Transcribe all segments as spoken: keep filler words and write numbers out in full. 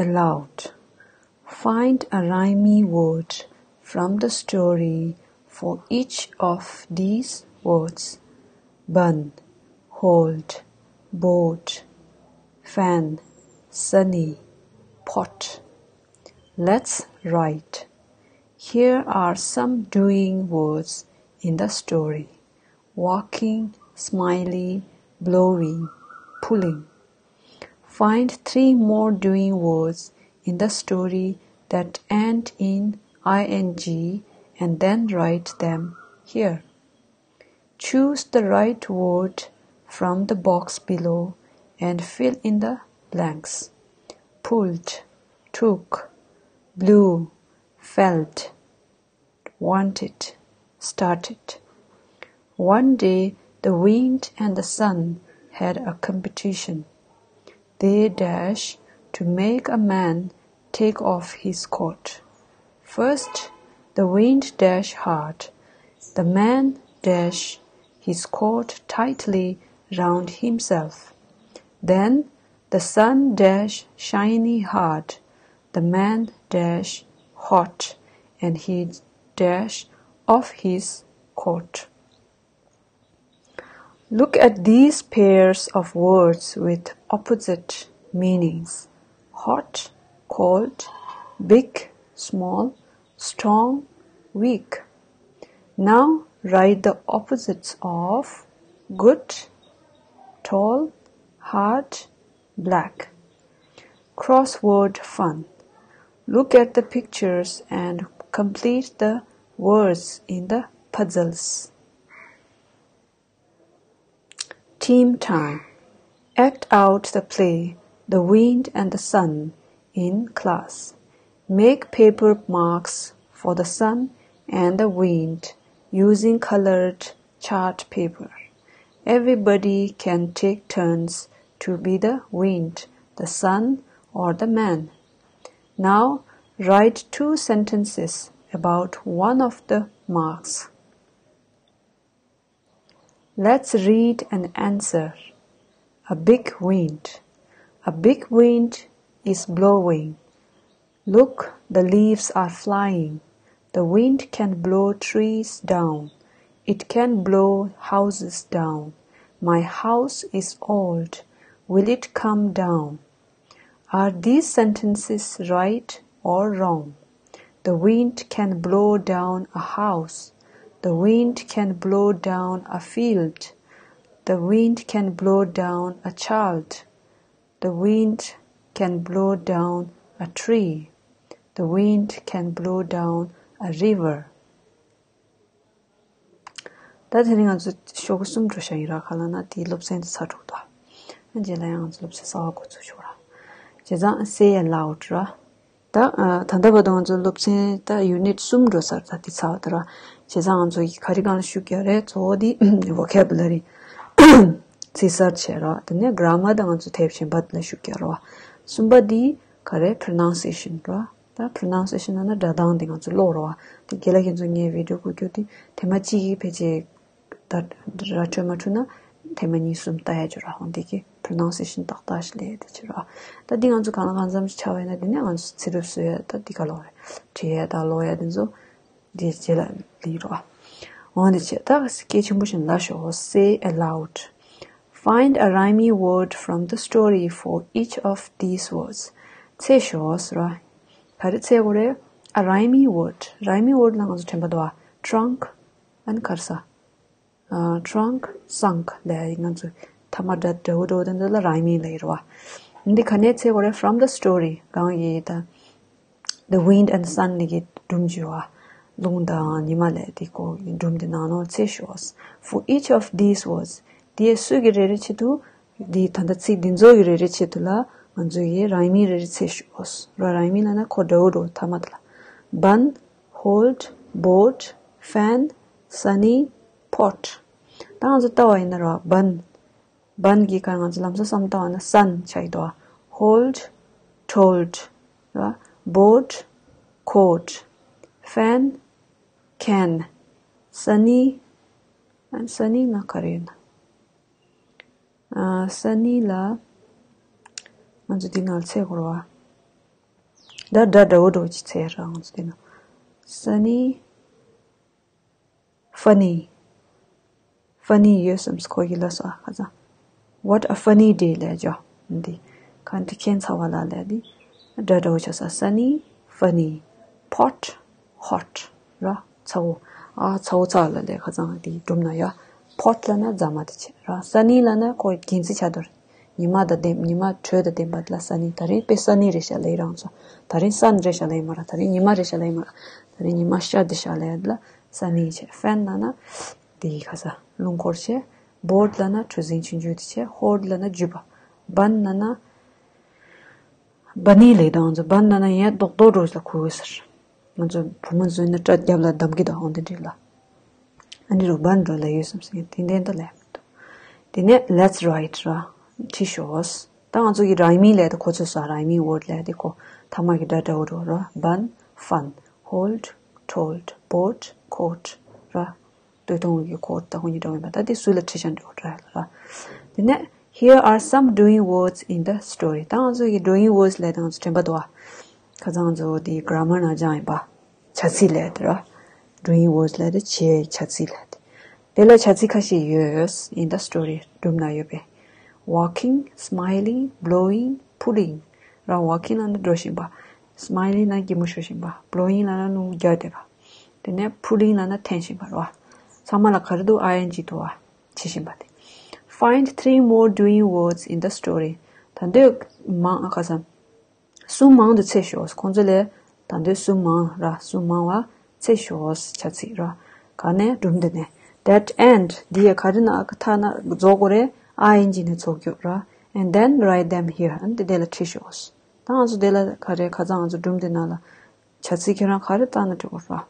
aloud. Find a rhymey word from the story for each of these words: bun, hold, boat, fan, sunny, pot. Let's write. Here are some doing words in the story: walking, smiling, blowing, pulling. Find three more doing words in the story that end in ing and then write them here. Choose the right word from the box below and fill in the blanks: pulled, took, blew, felt, wanted, started. One day, the wind and the sun had a competition. They dash to make a man take off his coat. First, the wind dash hard. The man dash his coat tightly round himself. Then the sun dash shiny hard. The man dash hot, and he dash off his coat. Look at these pairs of words with opposite meanings: hot, cold, big, small, strong, weak. Now write the opposites of good, tall, hard, black. Crossword fun. Look at the pictures and complete the words in the puzzles. Team time. Act out the play The Wind and the Sun in class. Make paper marks for the sun and the wind using colored chart paper. Everybody can take turns to be the wind, the sun, or the man. Now, write two sentences about one of the marks. Let's read and answer. A big wind. A big wind is blowing. Look, the leaves are flying. The wind can blow trees down. It can blow houses down. My house is old. Will it come down? Are these sentences right or wrong? The wind can blow down a house. The wind can blow down a field. The wind can blow down a child. The wind can blow down a tree. The wind can blow down a river. ད་དེ་རིང་ང་ཚོ་ཤོག་གུ་གསུམ་འགྲོ་བཞག་ཡིན་ར། ག་ལ་ན་དེའི་སློབ་ཚན་དེ་ཚར་འགྲོ་གི་འདུག་རྗེས་ལ་ཡང་ང་ཚོ་སློབ་ཚན་གསར་པ་འགོ་ཚུགས་ཆོག་ར། བྱས་ཙང་say aloud ར། ད་ད་ལྟ་བར་དུ་ང་ཚོ་སློབ་ཚན་ད་unit གསུམ་འགྲོ་ཚར། ད་དེ་ཚར་བ་ད་ར། བྱས་ཙང་ང་ཚོ་གི་ག་རེ་གང་ལ་ཤུགས་རྒྱག་རེད། གཙོ་བོ་དེ་vocabulary ཚིག་གསར་བྱས་ར། དེ་ནས་grammar ད་ང་ཚོ་དེབ་གཞན་པ་ལ་ཤུགས་རྒྱག་ར། གསུམ་པ་དེ་ག་རེ་pronunciation ར། ད་pronunciation ལབ་ན་སྒྲ་གདངས་དེ་ང་ཚོ་ཀློག་རོགས། དེ་རྒན་ལགས་ཁྱེད་ཚོ་ངའི་video འགོད་རྒྱུ་དེ་ཐེངས་མ་གཅིག་གིས་ཕལ་ཆེར་ད་ར་འཕྲོད་མ་འཕྲོད་ན་ཐེངས་མ་གཉིས་གསུམ་ལྟ་ཡ་ཅིག་རག་འོང་། དེ་གི་pronunciation ཏག་ཏག་ཞིག་ལས་ཡ་དེ་ཅིག་རག་ད་འདི་ང་ཚོ་གང་ལ་གང་འཚམ་ཞིག་ཆགས་པ་ཡིན་ན་དེ་ནས་ང་ཚོ་ཚིག་གྲུབ་བཟོ་ཡ་ད་འདི་ག་ལོག་རེད། བྲིས་ཡ་ད་ཀློག་ཡ་དེ་ཚོ་འདི་རྗེས་ལ་ལས་རོགས། འོང་དེ་བྱས་ད་སྐད་ཆེན་པོ་ཞིག་ལབ་ཤོག say aloud. Find a rhymey word from the story for each of these words. འཚོལ་ཤོག་ཟེར་བ། ག་རེ་འཚོལ་དགོས་རེད། A rhymey word. Rhymey word ལ་ང་ཚོ་དྲན་པ་འདུག་བ། trunk ཨན་ག་རེ་ཟ། ཨ། trunk song ལབ་ཡ་ང་ཚོ་ཐ་མ་སྒྲ་འདྲ་བོ་འདྲ་བོ་དེ་ཚོ་ལ་rhymey ལབ་ཡོད་རེད་བ། འདི་ག་ནས་འཚོལ་དགོས་རེད། From the story གང་གི་ད། The wind and sun ནི་གི་སྒྲུང་བརྗོད་པ། རླུང་དང་ཉི་མ་ལས་དེ་གོ་སྒྲུང་དེ་ནང་ནོར་ཚེ་ཤོག For each of these words དེ་སུ་གི་རེ་རེ་ཆེད་དུ། དེ་ད་ལྟ་ཚིག་འདི་ཚོ་གི་རེ་རེ་ཆེད་དུ་ལ་ང་ཚོ་གི་rhymey རེ་རེ་ཚེ་ཤོག་ར། rhymey ལབ་ན་ཁོ་འདྲ་བོ་འདྲ་བོ་ཐ་མ་དེ་ལ། bun, hold, boat, fan, sunny, pot. ད་ང་ཚོ་ལྟ་བ་ཡིན་ན་ར། bun bun གི་ཁར་ང་ཚོ་ལམ་སང་བསམ་བཏང་བ་ན་sun ཆགས་ཀྱི་འདུག་བ། hold, told ར། boat, coat, fan, can, sunny, and sunny ན་ག་རེ་ཡོད་ན། ཨ། sunny ལ་ང་ཚོ་འདི་ནང་ཚེ་འཁོར་བ། འདྲ་འདྲ་འདྲ་བོ་འདྲ་བོ་ཅིག་འཚོལ་ར། ང་ཚོ་དེ་ན་Sunny, funny, funny ཡོད་བསམ་སོང་། ཁོ་གིས་ལབ་སོང་ཨ། ཁ་སང་What a funny day ལབ་ཅོ། འདི་ག་འདི་ཁྱད་མཚར་བ་ལ་ལབ། འདི་འདྲ་འདྲ་བོ་ཆགས་སོང་། Sunny, funny, pot, hot ར། ཚ་བོ། ཨ་ཚ་བོ་ཚ་ལ་ལབ། ཁ་སང་དེ་སྒྲུང་ན་ཡ། Pot ལབ་ན་རྫ་མ་དེ་བྱས་ར། Sunny ལབ་ན་ཁོ་དགེ་མཚན་ཆགས་འདུག་ར། ཉི་མ་དང་ལྡན། ཉི་མ་དྲོད་དང་ལྡན་པ་ལ་Sunny། ད་རིང་དཔེ་Sunny རེད་ཤག་ལབ་རང་ཚོ། ད་རིང་Sun རེད་ཤག་ལབ་མ་ར། ད་རིང་ཉི་མ་རེད་ཤག་ལབ་མ་ར། ད་རིང་ཉི་མ་ཤར་བསྡད་ཤག་ལབ་ལ་Sunny བྱས། Fan ལབ་ན་དེ་ག་ས་རླུང་འཁོར་བྱས། Board ལབ་ན་གྲུ་གཟིངས་ཆུང་ཆུང་དེ་བྱས། Hoard ལབ་ན་རྒྱུ་བ། Bun ལབ་ན་bunny ལབ་དང་། ང་ཚོ་bun ལབ་ན་ཡ་རྡོག་རྡོག་འདྲ་བོ་ཞིག་ལ་གོ་གི་ཟེར། ང་ཚོ་བུ་མོ་ཚོས་ནི་སྐྲ་རྒྱབ་ལ་བསྡམ་གི་དང་འོ་དེ་འདྲ་ལ། ཨ་ནི་རུ་bun འགྲོ་ལ་ཡོད་བསམ་སོང་། དེ་འདྲ་འདི་ལ་ཡང་མི་འདུག་དེ་ནས་let's write ར། བྲིས་ཤོག་ད་ང་ཚོ་གི་rhyming ལབ་དེ་གོ་ཚོད་སོང་། Rhyming word ལབ་དེ་གོ། ཐ་མ་གི་འདྲ་འདྲ་བོ་འགྲོ་ར། Bun, fun, hold, told, board, coat ར། སྟོད་ཐུང་གི་coat དང་ཁོ་གཉིས་འདྲ་བོ་ཡིན་པ། ད་དེ་སུ་ལ་བྲིས་ཤག་འགྲོ་ར་ལ་ར། དེ་ནས་here are some drawing words in the story. ད་ང་ཚོ་གི་drawing words ལབ་དེ་ང་ཚོ་དྲན་པ་འདུག་ཨ། ཁ་སང་ང་ཚོ་དེ་grammar ནང་སྦྱངས་ཡིན་པ། བྱ་ཚིག་ལབ་དེ་ར། Drawing words ལབ་དེ་བྱེད་བྱ་ཚིག་ལབ་དེ། དེ་ལ་བྱ་ཚིག་ཁ་ཤས་ཡོད། In the story སྒྲུང་ན་ཡོད་པའི། Walking, smiling, blowing, pulling ར། Walking ལབ་ན་འགྲོ་བཞིན་པ། Smiling ལབ་ན་གད་མོ་ཤོར་བཞིན་པ། Blowing ལབ་ན་རླུང་རྒྱག་བསྡད་པ། དེ་ནས་pulling ལབ་ན་འཐེན་བཞིན་པ་ར། ཚང་མ་ལ་ག་རེ་འདུག ing འདུག་ཨ། བྱེད་བཞིན་པ་དེ། Find three more drawing words in the story. ད་འདོད་མང་ཁ་སང་། གསུམ་མང་དུ་འཚོལ་ཤོག་ཁོང་ཚོ་ལས་ད་འདོད་གསུམ་མང་ར། གསུམ་མང་བ་འཚོལ་ཤོག་བྱ་ཚིག་ར། ག་ནས་སྒྲུང་འདི་ནས། That end འདི་ཡ་ག་རེ་ན་ཨ་ཁ་ཐ་ན་རྫོགས་དགོས་རེད། ing ནས་ཚོགས་རྒྱུ་ར། And then write them here ཨ་ནི་དེ་འདི་ལ་བྲིས་ཤོག་ད་ང་ཚོ་དེ་ལ་ག་རེ་ཁ་སང་ང་ཚོ་སྒྲུང་འདི་ནང་ལ་བྱ་ཚིག་ཁྱེད་རང་ག་རེ་བཏང་ན་འགྲིག་གོ་ར།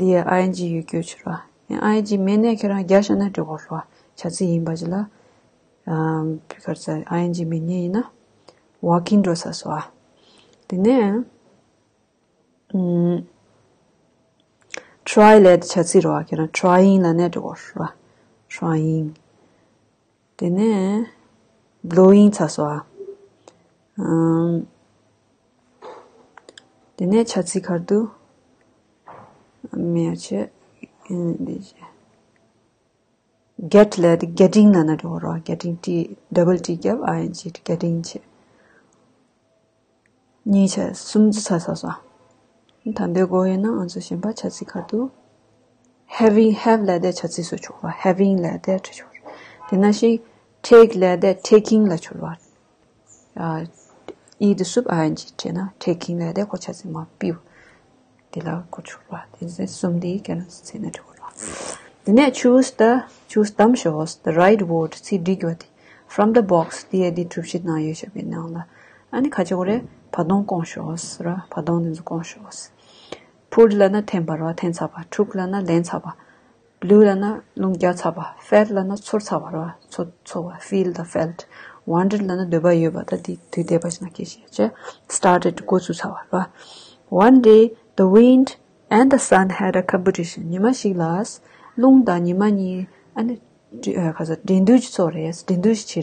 འདི་ཡ་ing ཡོད་རྒྱུ་བྱོས་ར། ing མེད་ནས་ཁྱེད་རང་རྒྱག་བཞག་ན་འགྲིག་གོ་ར། བྱ་ཚིག་ཡིན་པ་ཅིག་ལ། ཨམ། བི་ཁར་ཙ་ing མེད་ཉེ་ཡིན་ན། Walking འགྲོ་ས་སོ་ཨ། དེ་ནས། ཨམ། Try ལབ་དེ་བྱ་ཚིག་རོ་ཨ། ཁྱེད་རང་trying ལབ་ནས་འགྲོ་གོ་ར། Trying དེ་ནས་blowing ཚ་སོ་ཨ། ཨམ། དེ་ནས་བྱ་ཚིག་གར་དུ་མེད་ཆེ། འདི་བྱས། Get ལབ་དེ་getting ལབ་ན་འགྲིག་གོ་ར། Getting T double T རྒྱབ་ing getting བྱས། གཉིས་བྱས་གསུམ་ཚ་ས་སོ། ད་འདོད་དགོས་ཡོད་ན་ང་ཚོ་གཞན་པ་བྱ་ཚིག་ཁ་ཐུག having have ལབ་དེ་བྱ་ཚིག་སུ་ཆོག་ར། Having ལབ་དེ་བྲི་ཆོག་ར། དེ་ན་ཞིག་take ལབ་དེ་taking ལ་ཆོག་ར། ཨ། ཨི་དེ་སུབ་ing བྲིས་ན་taking ལབ་དེ་ཁོ་བྱ་ཚིག་མ་པིའུ། དེ་ལ་ཁོ་ཆོག་ར། དེ་ཚེ་གསུམ་དེ་ཀེ་ན་ཚེ་ན་ཆོག་ར། དེ་ནས་choose the choose གདམ་ཤོག the right word ཚིག་འགྲིག་ཡོད་དེ། From the box དེ་ཡ་དེ་གྲུ་བཞི་ནང་ཡོད་ཤག་པའི་ནང་ལ། ཨ་ནི་ཁ་ཆེ་གོ་རེ་བར་སྟོང་སྐོང་ཤོག་ར། བར་སྟོང་དེ་ཚོ་སྐོང་ཤོག Pull ལབ་ན་འཐེན་པ་ར། འཐེན་ཚར་བ། Took ལབ་ན་ལེན་ཚར་བ། Blew ལབ་ན་རླུང་རྒྱག་ཚར་བ། Felt ལབ་ན་ཚོར་ཚར་བ་ར། ཚོ་ཚོར་བ། Feel དང་felt། Wanted ལབ་ན་འདོད་པ་ཡོད་པ། ད་དེ་དུས་འདས་པ་ཞིག་ན་སྐད་ཆ་ཡོད་ཅེ། Started འགོ་ཚུགས་ཚར་བ་ར། One day the wind and the sun had a competition. ཉི་མ་ཞིག་ལ་རླུང་དང་ཉི་མ་གཉིས་ཨ་ནི་ཁ་ས་འགྲན་བསྡུར་ཅིག་ཚོགས་རེད། འགྲན་བསྡུར་ཞིག་བྱེད་རེད།